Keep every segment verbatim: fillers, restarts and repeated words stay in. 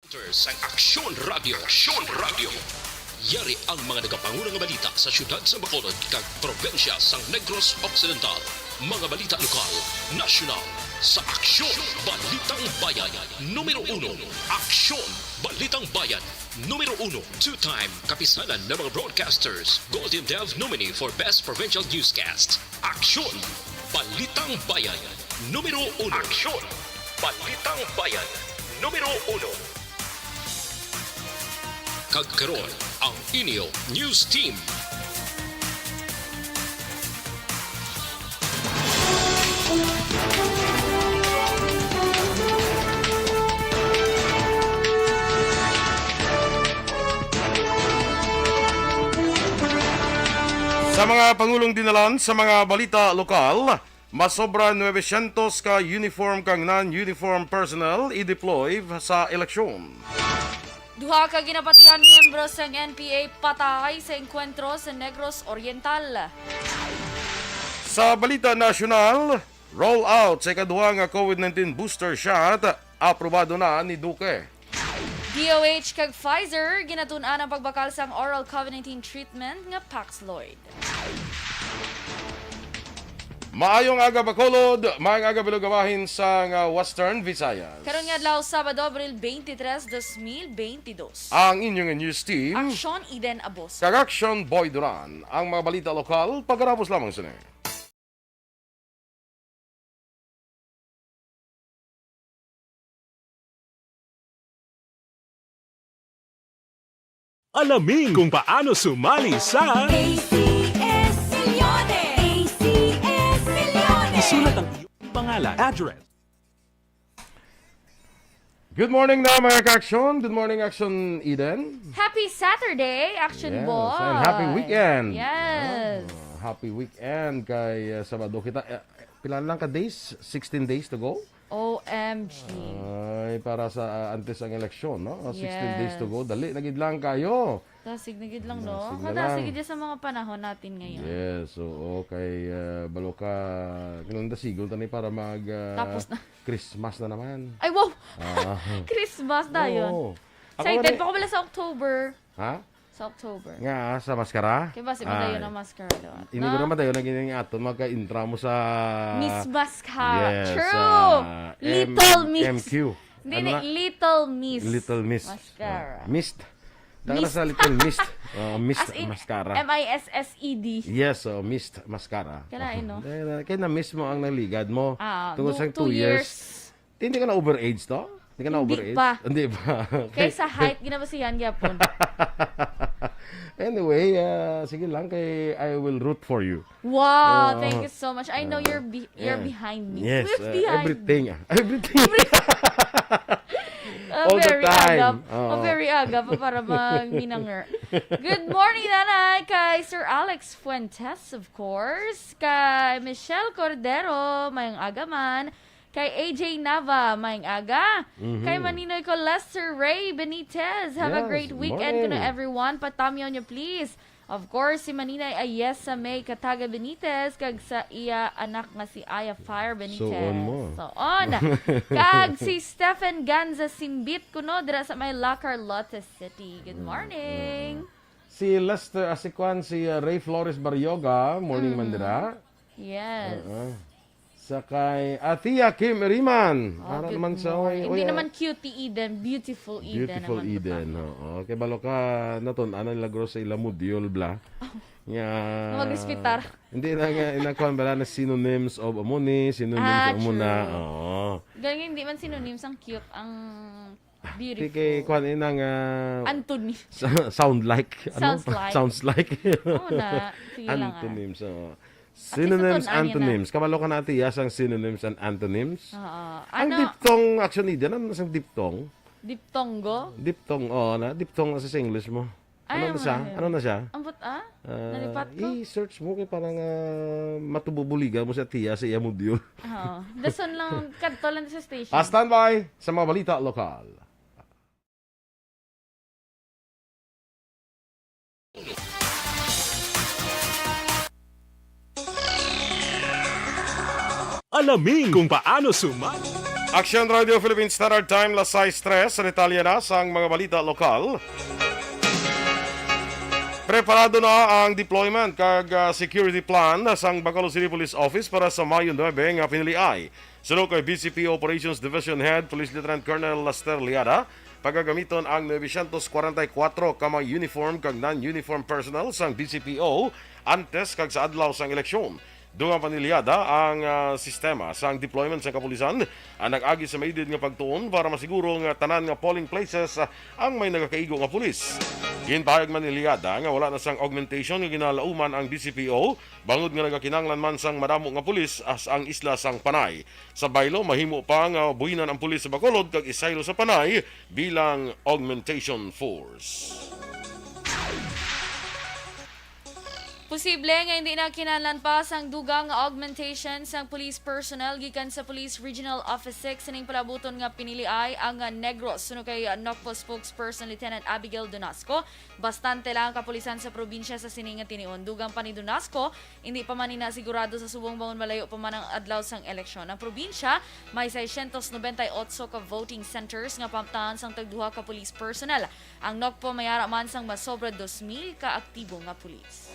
Sang Aksyon Radio, Aksyon Radio. Yari ang mga nagapanguna nga balita sa siyudad sa Bacolod kag probinsya sang Negros Occidental. Mga balita lokal, nasyonal, sa Aksyon, Balitang Bayan, numero uno. Aksyon, Balitang Bayan, numero uno. Two-time kapisanan ng mga broadcasters, Golden Dove nominee for Best Provincial Newscast. Aksyon, Balitang Bayan, numero uno. Aksyon, Balitang Bayan, numero uno. Kag karon, ang inyo news team. Sa mga pangulong dinalan sa mga balita lokal, masobra novecientos ka uniform kag non-uniform personnel i-deploy sa eleksyon. Duha ka ginapatihan miyembro sang N P A patay sa engkwentro sa Negros Oriental. Sa balita nasyonal, roll out sa ikaduha nga COVID nineteen booster shot, aprobado na ni Duque. D O H kag Pfizer ginatun-an ang pagbakal sang oral COVID nineteen treatment nga Paxlovid. Maayong aga, Bacolod. Maayong aga, Bilog nga bahin sang, ah, Western Visayas. Karon nga adlaw, Sabado, Abril twenty-three, dos mil twenty-two. Ang inyong news team, Aksyon Eden Abos. Kag Aksyon Boy Duran. Ang mga balita lokal, pagkatapos lamang sini. Alamin kung paano sumali sa A C S Milyones! A C S Milyones! Isulat ang iyong pangalan, address. Good morning na, mga ka-aksyon. Good morning, Aksyon Eden. Happy Saturday, Aksyon Yes, Boy. and happy weekend. Yes. Oh, happy weekend kay, uh, Sabado kita. Eh, pila lang ka days? Sixteen days to go? O M G. Ay, para sa, uh, antes ang eleksyon, no? Oh, sixteen days to go. Yes. Dali na gid lang kayo. Dasig na gid lang, no? Dasig na Kadasig lang. gid sa mga panahon natin ngayon. Yes, oo. Kay, uh, balo ka, kinundasigon tani para mag, uh, Tapos na. Christmas na naman. Ay, wow! Ah. Christmas na yun. Oo. Ako Excited rin. pa ko pala sa October. Ha? Sa October. Nga, sa maskara? Kaya ba si Madayo Ay. na maskara daw? Hindi ko Na? naman tayo naging ato, magka-intra mo sa Miss Mascara. Yes, True! sa M-, Little Miss. M Q. Hindi, Ano hindi. na? Little Miss. Little Miss. Mascara. Ah, mist. Taka na Mist. sa Little Mist. Oh, mist As in, mascara. M I S S E D. Yes, oh, mist mascara. Kalain, no? Kaya na, kaya na-miss mo ang naligad mo. Ah, Tungkol no, sa two two years. years. Hindi ka na overage to? Hindi ka na Hindi overage? pa. Hindi pa. Okay. Kaysa height, ginabasihan gyapon. Anyway, ah, sige lang kay I will root for you. Wow, Oh. thank you so much. I know Ah, you're be- you're yeah. behind me. Yes, You're uh, behind everything. me. ah, Everything. Ah, All the very time. agap. Ah, Oo. very agap para magminanger. Good morning, Nanay, kay Sir Alex Fuentes, of course, kay Michelle Cordero, mayong aga man, kay A J Nava, mayong aga, Mhm. kay Maninoy ko Lester Ray Benitez. Have a Yes, great weekend kuno morning. everyone. Patamyaw niyo, please. Of course, si Maninay Ayesa May Kataga Benitez kag sa iya anak nga si Aya Fire Benitez. Suon mo. Suon. Kag si Stephen Ganza Simbit kuno dira sa may La Carlota City. Good Mm, morning. mm. Si Lester, ah, si Kwan, si, ah, Ray Flores Barrioga, morning man Mm. dira. Yes. Oo. Sa kay, ah, Tia Kim Eriman. Oh, Ara good naman sa, morning. oy, Hindi oy, ah. naman cutie Eden, beautiful Eden Beautiful naman Eden, ito. oo. Kay balo ka, natun-an na nila guro sa ila module, bla. Oh. Nga, Mag-respetar. hindi na nga, inakuan bala na synonyms of amo ni, synonyms Ah, of amo na. true. Oo. Galing, hindi man synonyms ang cute, ang beautiful. Kay, kay kuan, ina nga, Anthony. sa-, sound like. Ano? Sounds like. Sounds like. Oo na. Sige lang, ah. Antonyms, oo. At least Synonyms, natun-an niya na. antonyms. Kabalo ka na, Tia, sang synonyms and antonyms? Oo. Ang Ano? diphthong, actually, dyan, ano sang diphthong? Diphthongo? Diphthong, oo na. Diphthong na sa English mo. Ay, Ano na ang siya? mga Ano na siya? Ambot, ah? Ah, Nalipat ko? i-search mo kay parang, ah, matububuligan mo sa Tia sa iya module. Oo. Dason lang, kadto lang sa station. Ah, standby sa mga balita lokal. Alamin kung paano sumali. Action Radio Philippine Standard Time, las sais tres, sa detalye na sang mga balita lokal. Preparado na ang deployment kag, ah, security plan sang Bacolod City Police Office para sa Mayo nuebe nga piniliay. Suno kay B C P O Operations Division Head Police Lieutenant Colonel Lester Liada, pagagamiton ang novecientos kwarenta y kuwatro ka mga uniform kag non-uniform personnel sang B C P O antes kag sa adlaw sang eleksyon. Dugang pa ni Liada, ang, ah, sistema sang deployment sang kapulisan ang nag-agi sa maidid nga pagtuon para masiguro nga tanan nga polling places, ah, ang may nagakaigo nga pulis. Ginpahayag man ni Liada nga wala na sang augmentation nga ginalauman ang B C P O, bangod nga nagakinahanglan man sang madamo nga pulis, ah, sa isla sang Panay. Sa baylo, mahimo pa nga buhinan ang pulis sa Bacolod kag isaylo sa Panay bilang augmentation force. Posible nga hindi na kinahanglan pa sang dugang nga augmentation sang police personnel gikan sa Police Regional Office six sining palabuton nga piniliay ang, ah, Negros. Suno kay, ah, NOCPO spokesperson Lieutenant Abigail Donasco, bastante lang ang kapulisan sa probinsya sa sini nga tinion. Dugang pa ni Donasco, hindi pa man ina sigurado sa subong bangod malayo pa man ang adlaw sang eleksyon. Ang probinsya may seiscientos noventa y ocho ka voting centers nga pamtahan sang tagduha ka police personnel. Ang NOCPO may ara man sang masobra dos mil ka aktibo nga pulis.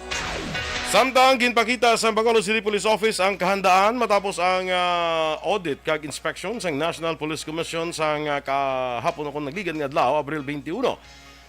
Samtang ginpakita sa Bacolod City Police Office ang kahandaan matapos ang, ah, audit kag inspection sang National Police Commission sang, ah, kahapon o kon nagligad nga adlaw, Abril twenty-one.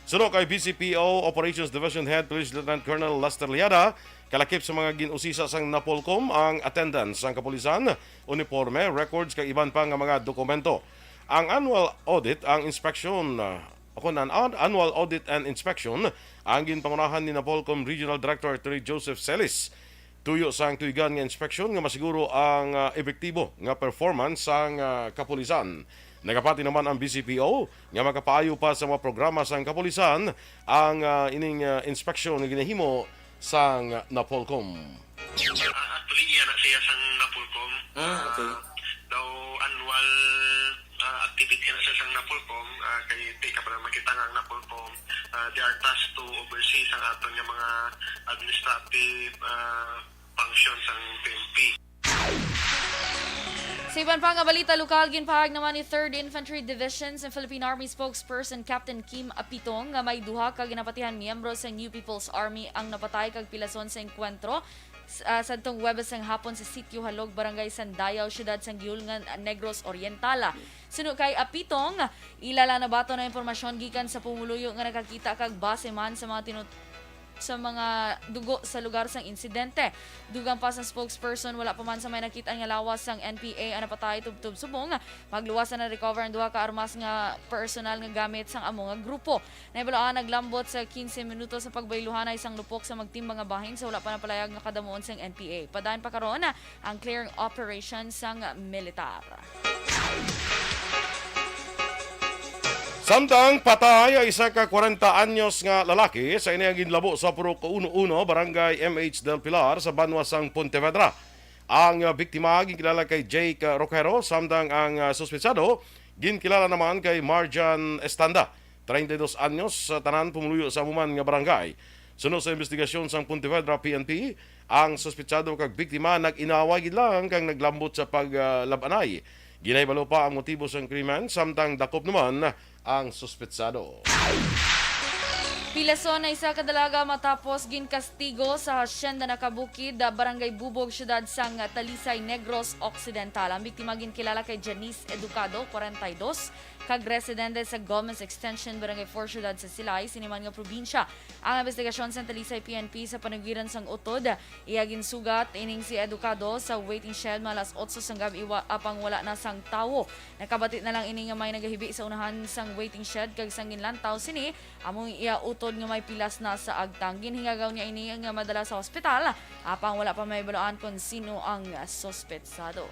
Suno kay B C P O Operations Division Head Police Lieutenant Colonel Lester Liada, kalakip sa mga gin-usisa sang NAPOLCOM ang attendance sang kapulisan, uniporme, records kag iban pa nga mga dokumento. Ang annual audit, ang inspeksyon, ah, o kon an-, an-, annual audit and inspection ang ginpangunahan ni NAPOLCOM Regional Director Attorney Joseph Celis. Tuyo sang tuigan nga inspeksyon nga masiguro ang, ah, epektibo nga performance sang, ah, kapulisan. Nagapati naman ang B C P O nga makapaayo pa sa mga programa sang kapulisan ang, ah, ining, ah, inspeksyon nga ginahimo sang NAPOLCOM. Ah, actually, iya na siya sang NAPOLCOM. Ah, okay. Ah, daw annual, ah, activity na siya sang NAPOLCOM, ah, kay di ka pa na makita nga ang NAPOLCOM, ah, they are tasked to oversee sang aton nga mga administrative, ah, function sang P N P. Sa iban pa nga balita lokal, ginpahayag naman ni Third Infantry Division sa Philippine Army spokesperson Captain Kim Apitong nga may duha ka ginapatihan miyembro sa New People's Army ang napatay kag pilason sa engkwentro s-, ah, sadtong Huwebes sang hapon sa Sitio Halog, Barangay Sandayaw, siyudad sang Guihulngan, Negros Oriental. Suno kay Apitong, ila lang nabaton ang impormasyon gikan sa pumuluyo nga nakakita kag base man sa mga tinu-, sa mga dugo sa lugar sang insidente. Dugang pa sang spokesperson, wala pa man sa may nakit-an nga lawas sang N P A ang napatay tubtob subong magluwas na na-recover ang duha ka armas nga personal nga gamit sang amo nga grupo. Nahibaluan naglambot sa quince minutos sa pagbayluhan ang isang lupok sa magtimbang nga bahin sa wala pa napalayag nga kadamuon sang N P A. Padayon pa karon ang clearing operation sang militar. Samtang patay ang isa ka kwarenta anyos nga lalaki sa ini ang ginlabo sa Purok uno uno, Barangay M H Del Pilar sa banwa sang Pontevedra. Ang, ah, biktima ginkilala kay Jake, ah, Roquero, samtang ang, ah, suspetsado ginkilala naman kay Marjan Estanda, treinta y dos anyos, sa tanan pumuluyo sa amo man nga barangay. Suno sa investigasyon sang Pontevedra P N P, ang suspetsado kag biktima nag-inaway gid lang kag naglambot sa pag, ah, lab-anay. Ginahibalo pa ang motibo sang krimen, samtang dakop naman ang suspetsado. Pilason na isa ka dalaga matapos ginkastigo sa Hacienda Nakabukid, Barangay Bubog, siyudad sang Talisay, Negros Occidental. Ang biktima ginkilala kay Janice Educado, kwarenta y dos, kag residente sa Gomez Extension, Barangay four, siyudad sa Silay, sini man nga probinsya. Ang investigasyon sa Talisay P N P sa panigiran sang utod, iya ginsugat ining si Educado sa waiting shed mga alas otso sang gab-i, wa-, apang wala na sang tawo. Nakabati na lang ini nga may nagahibi sa unahan sang waiting shed, kag sang ginlantaw sini, amo ang iya utod nga may pilas na sa agtang. Ginhingagaw niya ini nga madala sa hospital, apang wala pa mahibaluan kon sino ang suspetsado.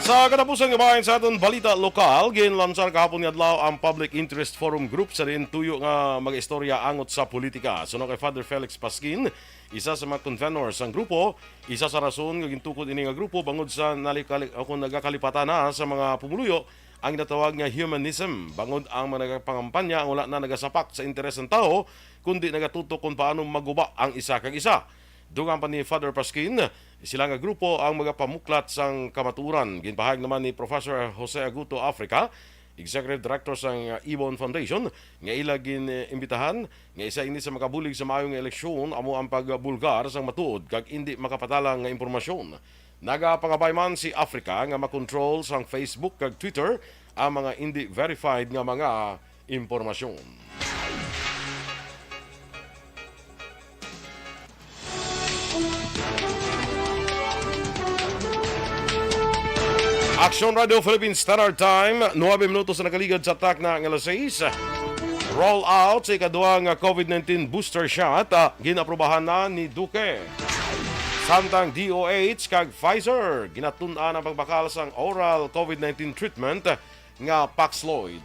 Sa katapusan nga bahin sa aton balita lokal, ginlansar kahapon nga adlaw ang Public Interest Forum Group sa diin tuyo nga mag-istorya angot sa politika. Suno kay Father Felix Pasquin, isa sa mga convenor sang grupo, isa sa rason nga gintukod ini nga grupo bangod sa nalikali-, o kung nagakalipatan na sa mga pumuluyo ang ginatawag nga humanism, bangod ang mga nagapangampanya ang wala na nagasapak sa interes sang tawo, kundi nagatutok kung paano maguba ang isa kag isa. Dugang pa ni Father Pasquin, sila nga grupo ang magapamuklat sang kamatuoran. Ginpahayag naman ni Professor Jose Aguto Africa, Executive Director sang Ibon Foundation, nga ila gin-imbitahan nga isa ini sa makabulig sa maayo nga eleksyon amo ang pagbulgar sang matuod kag indi makapatalang nga impormasyon. Nagapangabay man si Africa nga makontrol sang Facebook kag Twitter ang mga indi verified nga mga impormasyon. Aksyon Radio Philippine Standard Time, nuebe minutos na nakaligad sa takna nga alas sais. Roll out sa ikaduha nga COVID nineteen booster shot, ah, ginaprobahan na ni Duque. Samtang D O H kag Pfizer, ginatun-an ang pagbakal sang oral COVID nineteen treatment nga Paxlovid.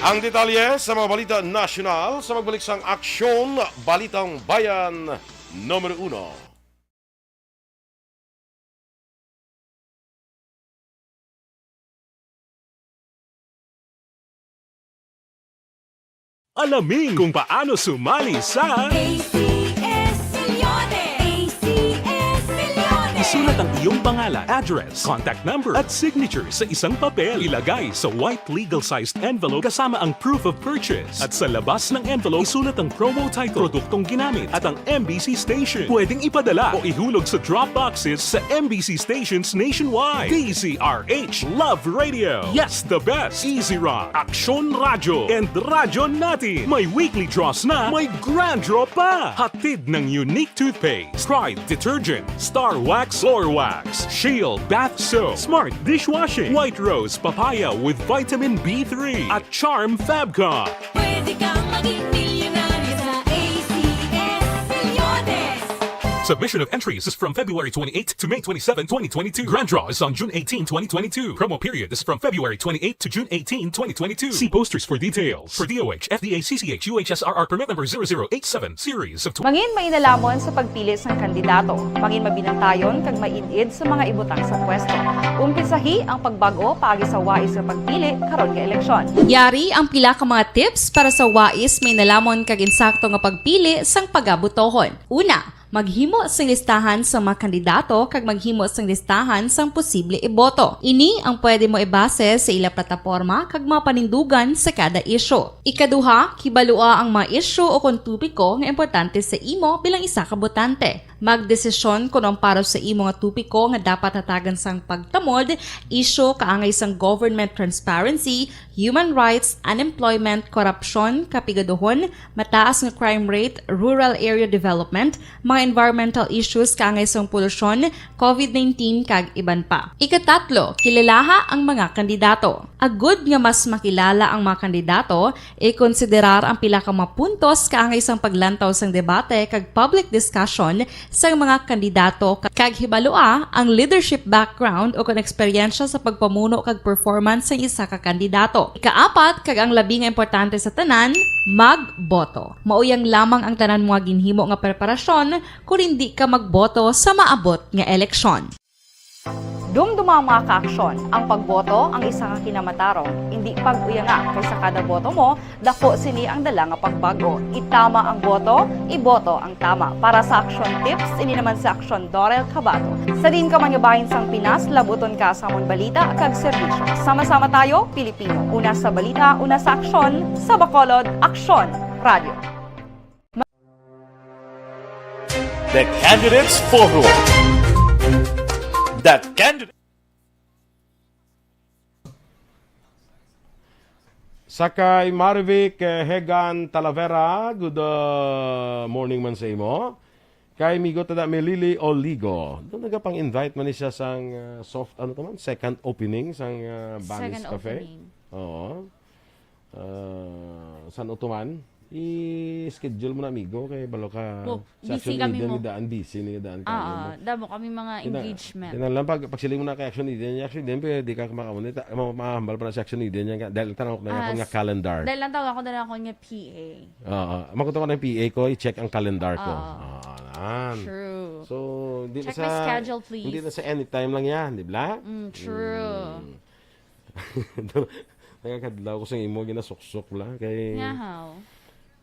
Ang detalye sa mga balita nasyonal sa pagbalik sang Aksyon, Balitang Bayan numero uno. Alamin kung paano sumali sa A C S Milyones! A C S Milyones! Isulat ang iyong pangalan, address, contact number, at signature sa isang papel. Ilagay sa white legal-sized envelope kasama ang proof of purchase. At sa labas ng envelope, isulat ang promo title, produktong ginamit, at ang M B C station. Pwedeng ipadala o ihulog sa drop boxes sa M B C stations nationwide. D Z R H, Love Radio, Yes the Best, Easy Rock, Aksyon Radyo, and Radyo Natin. May weekly draws na, may grand draw pa. Hatid ng Unique Toothpaste, Pride Detergent, Star Wax Floor Wax, Shield Bath Soap, Smart Dishwashing, White Rose Papaya with Vitamin B three, at Charm Fabcon. Pwede kang maging milyonaryo sa A C S Milyones. Submission of entries is from February twenty-eighth to May twenty-seven, twenty twenty-two. Grand draw is on June eighteen, twenty twenty-two. Promo period is from February twenty-eighth to June eighteen, twenty twenty-two. See posters for details. For D O H, F D A, C C H, U H S R R permit number zero zero eight seven, series of tw- Mangin mainalhamon sa pagpili sang kandidato. Mangin mabinantayon kag maid-id sa mga ibutang sa pwesto. Umpisahi ang pagbag-o paagi sa wais nga pagpili karon nga eleksyon. Yari ang pila ka mga tips para sa wais, mainalhamon kag insakto nga pagpili sang pagabotohon. Una, maghimo sing listahan sa mga kandidato kag maghimo sing listahan sang posible iboto. Ini ang pwede mo ibase sa ila plataporma kag mga panindugan sa kada isyu. Ikaduha, kibalua ang mga isyu o kon topiko nga importante sa imo bilang isa ka botante. Magdesisyon kon ang para sa imo nga topiko nga dapat hatagan sang pagtamod, isyu kaangay sang government transparency, human rights, unemployment, korupsyon, kapigaduhon, mataas nga crime rate, rural area development, mga environmental issues kaangay sang polusyon, COVID nineteen, kag iban pa. Ikatatlo, kilalaha ang mga kandidato. Agud nga mas makilala ang mga kandidato, ikonsiderar ang pila ka mga puntos kaangay sang paglantaw sang debate kag public discussion sang mga kandidato ka-, kag hibalua ang leadership background o kon eksperyensya sa pagpamuno kag performance sang isa ka kandidato. Ikaapat, kag ang labi nga importante sa tanan, magboto. Mao yang lamang ang tanan mo nga ginhimo nga preparasyon kon indi ka magboto sa maabot nga eleksyon. Dumduma ang mga kaaksyon. Ang pagboto ang isa ka kinamatarong. Indi pag-uyanga, kay sa kada boto mo, dako sini ang dala nga pagbag-o. Itama ang boto, iboto ang tama. Para sa Aksyon Tips, ini naman si Aksyon Dorel Cabato. Sa diin ka man nga bahin sang Pinas, labuton ka sa amon balita kag serbisyo. Sama-sama tayo, Pilipino. Una sa balita, una sa aksyon, sa Bacolod, Aksyon Radio. The Candidates Forum. The Candidate Sa kay Marivic, eh, Hegan Talavera, good, uh, morning man sa imo. Kay Migo Tada Melili Oligo, doon nagapang-invite man ni siya sang, uh, soft, ano to man, second opening sang, uh, Banis Second Cafe. Opening. Oo. Ah, san-o to man? I-schedule mo na, amigo, kay balo ka. Mo, sa busy Action kami Eden, mo. Ni daan, busy ni daan ka, Ah, amigo. Damo kami mga Kina-, engagement. Kina lang pag, pagsiling mo na kay Action Eden, yung Action Eden, pwede ka makaunit. Ma-, mahambal pa na si Action Eden, yan ka. Dahil tanong ko na Ah, ako nga s-, calendar. Dahil lang tawag ako na lang ako nga P A. Oo. Makuha ko ng P A ko, i-check ang calendar ko. Oo. Ah, nan. True. So, hindi na Check sa, my schedule, please. Hindi na sa anytime lang yan, di ba? Mm, true. Mm. Nakakadlaw ko sa imo, ginasuksok la. Kay Nga, how?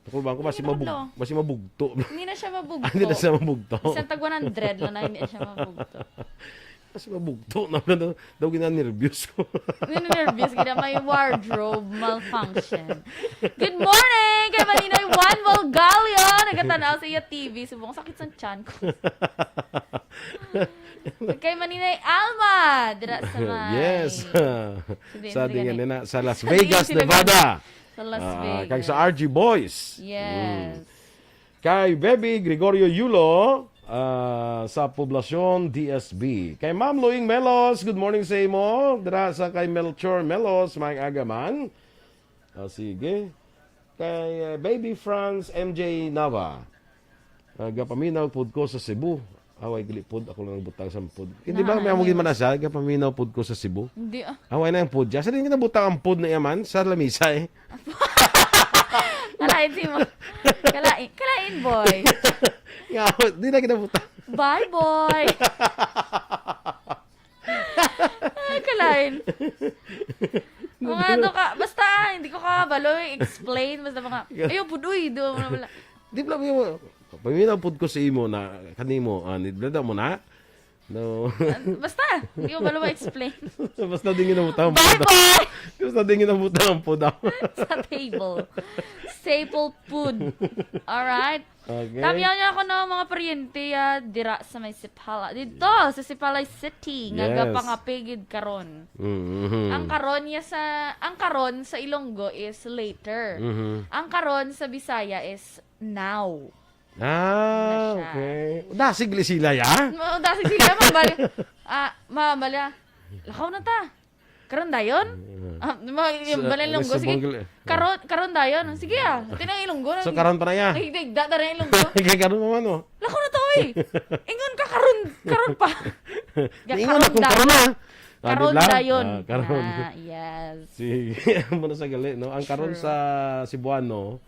Ako ba, ako, basi Hindi na mabug-, kadlaw. Basi mabugto. Hindi na siya mabugto. Ah, hindi na siya mabugto. Bisan tag one hundred lang na, hindi na siya mabugto. Basi mabugto na, na, na, daw gina-nervyos ko. Hindi na nervyos, gina may wardrobe malfunction. Good morning kay Maninoy Juan Volgalio. Nagatanaw sa iya T V. Subong sakit sa tiyan ko. Kay Maninoy Alma, dira sa may Yes. Sa Sige, sige, dingan sige. nina, sa Las Sa Vegas, dingan, sige, Nevada. Sa Las Ah, Vegas. kag sa R G Boys. Yes. Mm. Kay Baby Gregorio Yulo, ah, sa Poblacion D S B. Kay Ma'am Luing Melos, good morning sa imo. Dira sa kay Melchor Melos, may agaman. Ah, sige. Kay, ah, Baby Franz M J Nava. Ah, gapaminaw pud ko sa Cebu. Away, gali pud, ako lang butang sa pud. Hindi ba, may Nahanay. amugin man na siya, gapaminaw pud ko sa Cebu. Hindi, ah. Away na yung pud siya. Sa din kita butang ang pud na yaman, sa lamisa eh. Kalain si mo. Kalain, kalain, boy. Nga, di na kita butang. Bye, boy. Ah, kalain. Mga ano ka, basta, hindi ko kabalo i-explain, basta mga, ayaw pud, uy, do mo na wala. Di ba, yung, paminaw pud ko sa imo na, kanimo, ah, nidlada mo na? No. Ah, basta, hindi ko balo ma-explain. Basta di ginabutang ang Bye, puda. boy! Basta di ginabutang ang puda. Sa table. Staple food. Alright? Okay. Tamyaw niya ako ng mga paryente, ah, dira sa may Sipala. Dito, sa Sipalay City, nga Yes. gapangapigid karon. Mm-hmm. Ang karon niya sa, ang karon sa Ilonggo is later. Mm-hmm. Ang karon sa Bisaya is now. Ah, Na siya. okay. Dasig li sila, ya? Ma-, dasig sila, mabali. Ah, mabali, ah. Lakaw na ta. Karon dayon? Mm. Ah, ma-, Sa, yung balay sa Ilonggo, sige. Bangla-, Karon, karon dayon. Sige, ah. Ati na Ilonggo. So, karon pa na, ya? Ay, hindi, da, da na Ilonggo. Kay karon mo man, oh. Lakaw na to, eh. Ingon ka karon, karon pa. Ga-, Ingon karon akong karon, dayon. ah. Ah, di Karon ba? dayon. Ah, karon. Ah, yes. Sige, amo na sa gali, no? Ang karon True. sa Cebuano,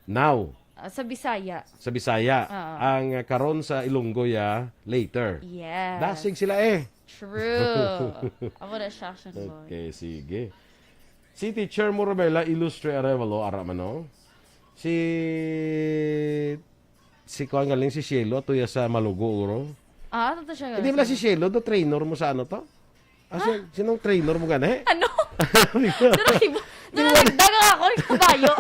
now. Ah, sa Bisaya. Sa Bisaya. Oo. Ang, ah, karon sa Ilonggo, ya, later. Yes. Dasig sila, eh. True. Amo na siya, Action Boy. Okay, sige. Si Teacher Morabella Ilustre Arevalo, ara man, no? Si, si kuwan galing, si Cielo, ato ya sa Malugo, uro. Ah, ato to siya Hindi galing. pala si Cielo, do trainer mo sa ano to? Ah, siya, sinong trainer mo gani? Ano? Di ba? Doon ang kibo-, doon ang nagdagang ako, nagkabayo.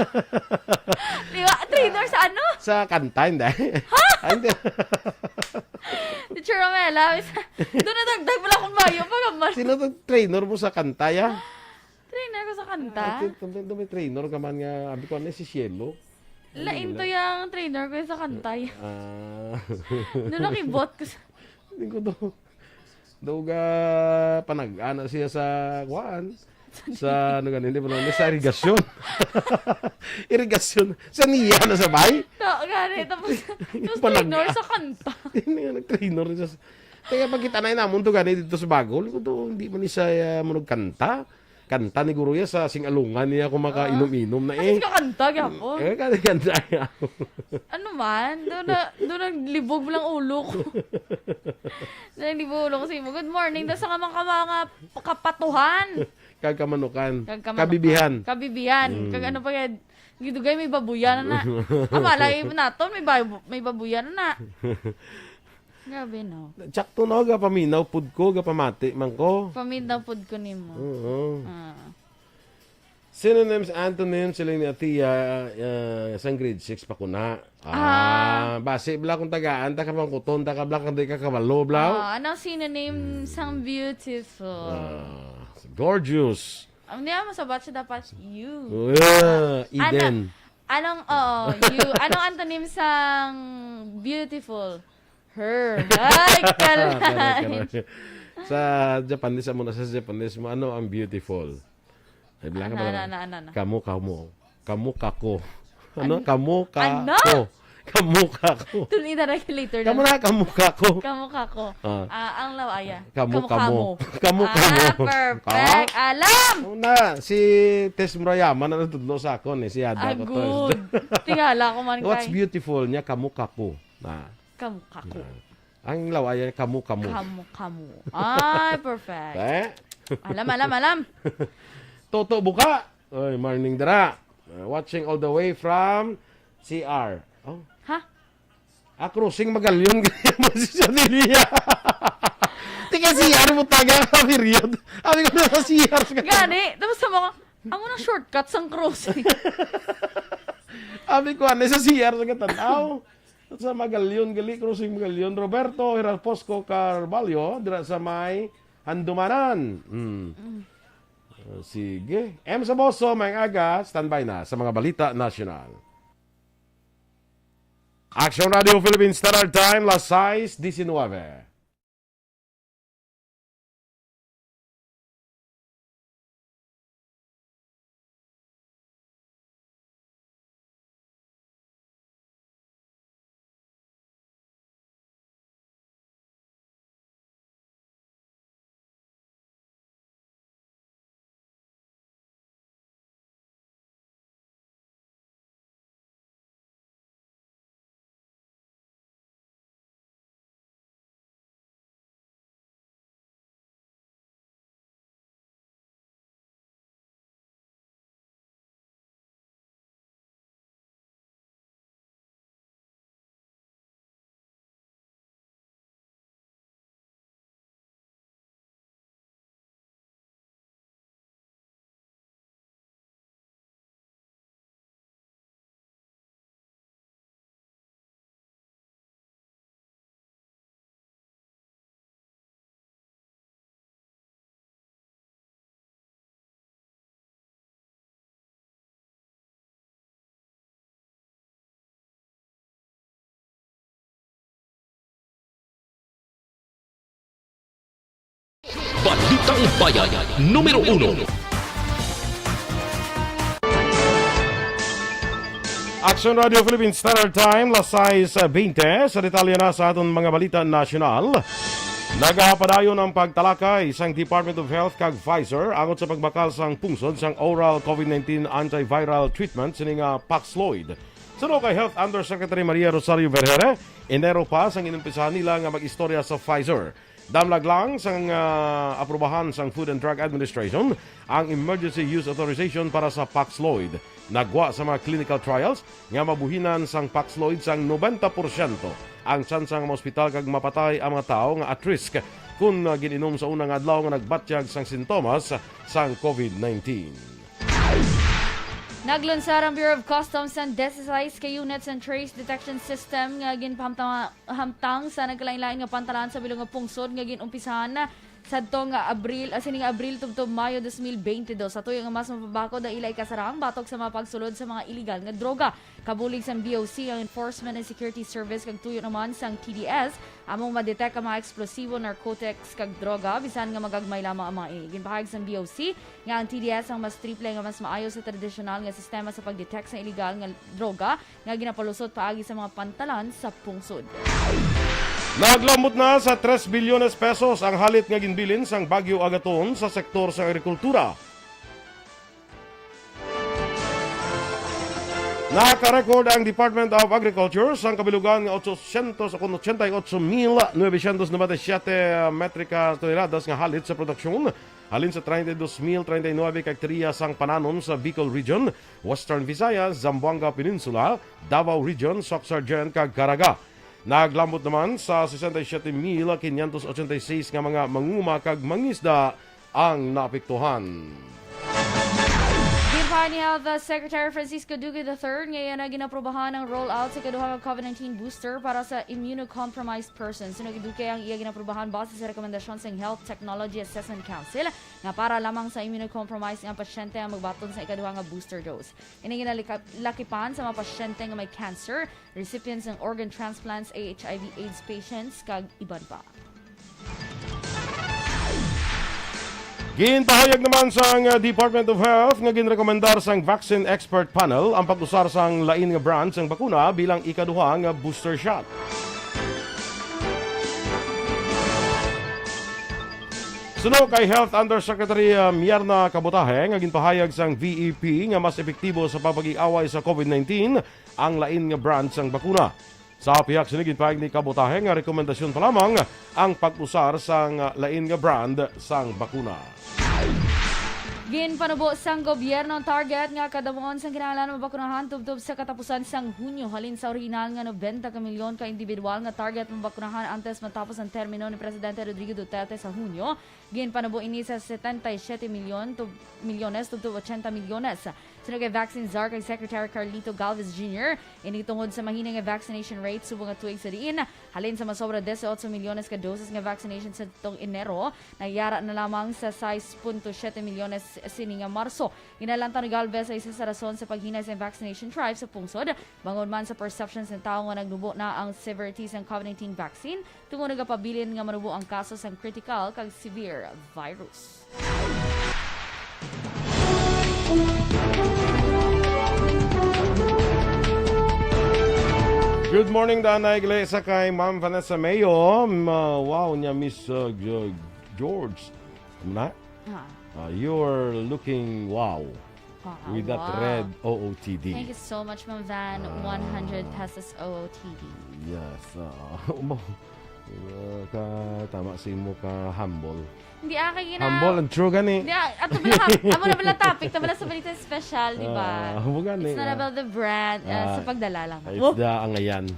Di ba? Trainer sa ano? Sa kanta, hindi. Ha? Ah, hindi. Teacher Romela, doon na dagdag pala akong bayo pag amal. Sino to trainer mo sa kanta, ya? Trainer ko sa kanta? Ah, ito, ito, ito, may trainer ka man nga, abi ko, ano, si Cielo? Lain Ano to nila? yung trainer ko sa kanta, ya. Ah. Doon nakibot ko sa Hindi ko to. Daw ga panag-ana siya sa kuan. Sa ano ganun, hindi pa naman, sa irigasyon. Irigasyon. Sa niya na sa bay? To, gani, tapos, Yung tapos panag-, trainer sa kanta. Hindi nga, nag-trainer siya. Kaya pagkita na namon to gani dito sa Bagol, ko to, hindi man ni siya, ah, mo nagkanta. Kanta ni Guru ya sa sing-alungan niya kung makainom-inom na Ano eh. Siya kanta, gyapon? Eh, kanta, kanta niya. Ano man? Doon na, doon naglibog lang ulo ko. Doon naglibog ulo ko sa imo. Good morning. Doon sa mga, mga kapatuhan. Kag kamanukan. Kag kamanukan. Kabibihan. Kabibihan. Mm. Kag ano pa yan? Gidugay may babuyan na. Amala, eh, naton, may babu-, may babuyan na. Grabe, no? Tsakto na, gapaminaw pud ko, gapamati man ko. Paminaw pud ko nimo. Oo. Ah. Synonyms, antonyms, siling ni Atiya, ah, sang grade six pa ko na. Ah. Ah, basi bala kung tagaan, ta ka pangkuton, ta ka bala kung di ka kabalo, bala. Ah, ano synonym Hmm. sang beautiful? Ah, gorgeous. Ang niya mo sa batch dapat you. Ah, Ana, Eden. anong, oo, you. Anong antonym sang beautiful? Her. Ay, Correct, kalay. correct. Sa Japanese, amo na sa Japanese mo, ano ang beautiful? Ay, bala ka Ano, ba ano, naman? ano, ano, ano? Kamo, kamo. Kamo, kako. Ano? Ano? Kamo, Ano? kako. Kamo, kako. Tuni na lang later Kamo na. na, kamo, kako. Kamo, kako. Ah. Ah, ang lawaya. Kamo, Kamo, kamo. kamo. Kamo, Ah, kamo. perfect. Ah. Alam! Una, si Tess Murayama na natudlo sa akon eh. Si Ada Ah, ko to. good. Tingala ko man What's kay beautiful niya? Kamo, kako. Ah. Kamo, kako. Ah. Ang lawaya, kamo, kamo. Kamo, kamo. Ay, perfect. Eh? Alam, alam, alam. Toto Buka. Oy, morning dira. Uh, watching all the way from C R. Oh. Ha? Ah, crossing Magallon. Sa Diliya. Tika C R mo taga ka, period. Sabi ko na sa C R sa Gani, tapos sa mga, amo nang shortcut sang crossing. Sabi ko, ano, sa C R sa Gatanaw. Sa Magallon, gali, crossing Magallon. Roberto Heraposco Carvalho, dira sa may Handumanan. Mm. Uh, sige. M Saboso, may aga, standby na sa mga balita nasyonal. Action Radio Philippine Standard Time, las sais diecinueve. Balitang Bayan numero uno. Action Radio Philippine Standard Time, las sais bente. Sa detalye na sa aton mga balita nasyonal, nagapadayon ang pagtalakay sang Department of Health kag Pfizer angot sa pagbakal sang pungsod sang oral COVID nineteen antiviral treatment sini nga Paxlovid. Suno kay Health Undersecretary Maria Rosario Vergeire, Enero pa sang inumpisahan nila nga mag-istorya sa Pfizer. Damlag lang sang, ah, aprubahan sang Food and Drug Administration ang emergency use authorization para sa Paxlovid. Nagwa sa mga clinical trials nga mabuhinan sang Paxlovid sang nobenta porsyento ang tsansa nga maospital kag mapatay ang mga tawo nga at risk kon, ah, gin-inom sa una nga adlaw nga nagbatyag sang sintomas sang COVID nineteen. Naglunsar ang Bureau of Customs sang disisais ka units and trace detection system nga ginpahamtang, hamtang sa nagkalain-lain nga pantalan sa bilog nga pungsod nga gin-umpisahan sadto nga Abril, ah, sini nga Abril tubtob Mayo dos mil bente dos. Sa tuyo nga mas mapabakod ang ila ikasarang batok sa mga pagsulod sa mga iligal nga droga. Kabulig sang B O C ang Enforcement and Security Service kag tuyo naman sang T D S, among ma-detect ang mga eksplosibo, narcotics, kag droga, bisan nga magagmay lamang ang mga ini. Ginpahayag sang B O C nga ang T D S ang mas triple nga mas maayo sa tradisyonal nga sistema sa pag-detect sa iligal nga droga nga ginapalusot paagi sa mga pantalan sa pungsod. Naglambot na sa tres bilyones pesos ang halit nga ginbilin sang Bagyo Agaton sa sektor sa agrikultura. Nakarecord ang Department of Agriculture sang kabilugan nga ochocientos o kon ochenta y ocho mil novecientos noventa y siete metrika toneladas nga halit sa produksyon halin sa treinta y dos mil treinta y nuebe ka hektarya sang pananom sa Bicol Region, Western Visayas, Zamboanga Peninsula, Davao Region, Soc-Sargent, kag Caraga. Naglambot naman sa sesenta y siete mil quinientos ochenta y seis nga mga manguma kag mangisda ang naapektuhan. Ginpahayag ni Health Secretary Francisco Duque the third nga iya na ginaprobahan ang rollout sa ikaduha nga COVID nineteen booster para sa immunocompromised persons. Suno kay Duque, ang iya ginaprobahan base sa rekomendasyon sang Health Technology Assessment Council nga para lamang sa immunocompromised nga pasyente ang magbaton sa ikaduha nga booster dose. Ini ginalika-, lakipan sa mga pasyente nga may cancer, recipients ng organ transplants, H I V AIDS patients, kag iban pa. Ginpahayag naman sang, uh, Department of Health nga ginrekomendar sang Vaccine Expert Panel ang pag-usar sang lain nga brand sang bakuna bilang ikaduha nga booster shot. Suno kay Health Undersecretary, uh, Myrna Cabutahe nga ginpahayag sang V E P nga mas epektibo sa pagpakig-away sa COVID nineteen ang lain nga brand sang bakuna. Sa pihak sini, ginpahayag ni Cabutahe nga rekomendasyon pa lamang ang pag-usar sang lain nga brand sang bakuna. Ginpanubo sang gobyerno ang target nga kadamuon sang kinahanglan mabakunahan tubtob sa katapusan sang Hunyo, halin sa orihinal nga nobenta ka milyon ka individual nga target mabakunahan antes matapos ang termino ni Presidente Rodrigo Duterte sa Hunyo. Ginpanubo ini sa setenta y siete milyon tub-, milyones tubtob ochenta milyones. Suno kay vaccine czar kag Secretary Carlito Galvez Junior, ini tungod sa mahinay nga vaccination rate subong nga tuig sa diin, halin sa masobra dieciocho milyones ka doses nga vaccination sa tong Enero, nayara na lamang sa sais punto siete milyones sini nga Marso. Ginalantaw ni Galvez sa isa sa rason sa paghinay sa vaccination drive sa pungsod, bangod man sa perception sa tawo nga nagnubo na ang severity sang COVID nineteen vaccine tungod nagapabilin nga manubo ang kaso sang critical kag severe virus. Good morning, Danay Iglesia, kay Ma'am Vanessa Mayo. Ma, wow, niya Miss uh, G- George. Ano na? Ah. Uh, you're looking wow Ah, with that wow. Red O O T D. Thank you so much, Ma'am Van. Ah. One hundred pesos O O T D. Yes. Uh, mo, uh, ka, tama si mo ka humble. Hindi, ah, kay gina- Humble and true gani. Hindi, ah, ato bala, ham- amo na bala topic, ito bala sa balita special, di ba? Ah, humble gani, It's not ah. about the brand, ah, Ah, sa pagdala lang. It's Oh, the angayan.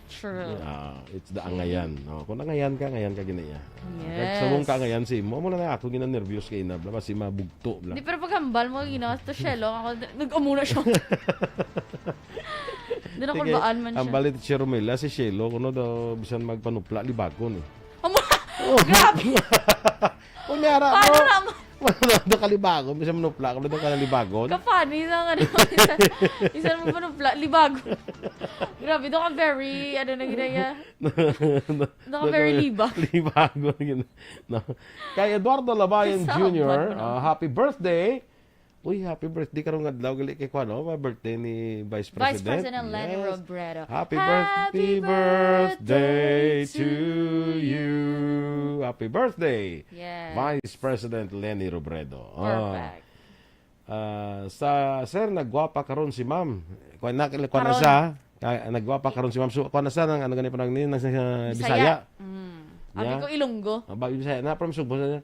true. Ah, it's the angayan. No? Kung angayan ka, angayan ka gini iya. Yes. Sa mong kaangayan si mo, mo na ako ginang-nervyos kay ina, bla, basi mabugto, bla. Hindi, pero pag hambal mo, you know, to Shelo, ako, nag-amo na siya. Doon ako Sige, baan man siya. Ang balit si Romela, si Shelo, kuno daw, bisan magpanupla, libagon eh. Amo! Grabe! Unyara Paano mo? na mo? Wala daw kalibagon, bisan manupla, kuno daw ka nalibagon. Ka-funny sa ano, isa, isa mo panupla, libago. Grabe, doon ka very, ano na ginaya. Doon ka very libag. Libagon, gina-, no? Kay Eduardo Labayan Kasama Junior, mo na. Ah, happy birthday. Uy, happy birthday karong adlaw gali kay kuno, ma birthday ni Vice Vice President. President Leni Yes. Robredo. Happy, Happy birthday, birthday to birthday you. Happy birthday, Yes. Vice President Leni Robredo. Ah. Perfect. Ah, sa sir, nagwapa karon si ma'am. Kuan na, kuan na Karon. sa. Ah, nagwapa karon si ma'am. So, kuan na sa nang ano gani pa nang ni nang sa Bisaya. Bisaya. Mm. Abi Yeah. ko Ilonggo. Aba, Bisaya na from Sugbo sa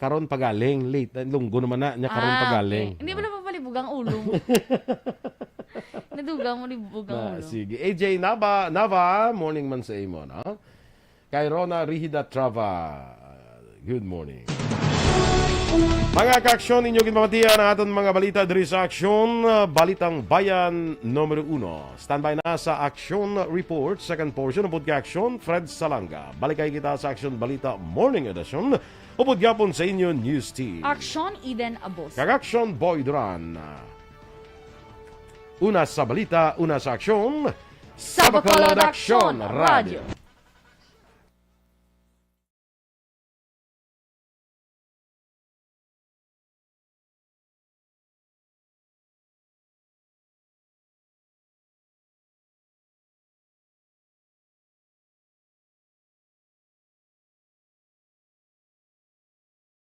karon pagaling late. Lunggo naman na niya karon Ah, pagaling. Okay. Hindi pala papalibog ang ulo mo. Nadugang mo libog ang Na, ulo. Sige. A J Nava, Nava, morning man sa imo, no? Kay Rona Rihida Trava, good morning. Mga kaaksyon, inyo ginpamatian ang aton mga balita diri sa Aksyon, uh, Balitang Bayan numero uno. Standby na sa Aksyon Report, second portion, upod kay Aksyon Fred Salanga. Balikay kita sa Aksyon Balita Morning Edition, upod gyapon sa inyo News Team. Aksyon Eden Abos. Kag Aksyon Boy Duran. Una sa balita, una sa aksyon. Sa Bacolod Aksyon Radyo.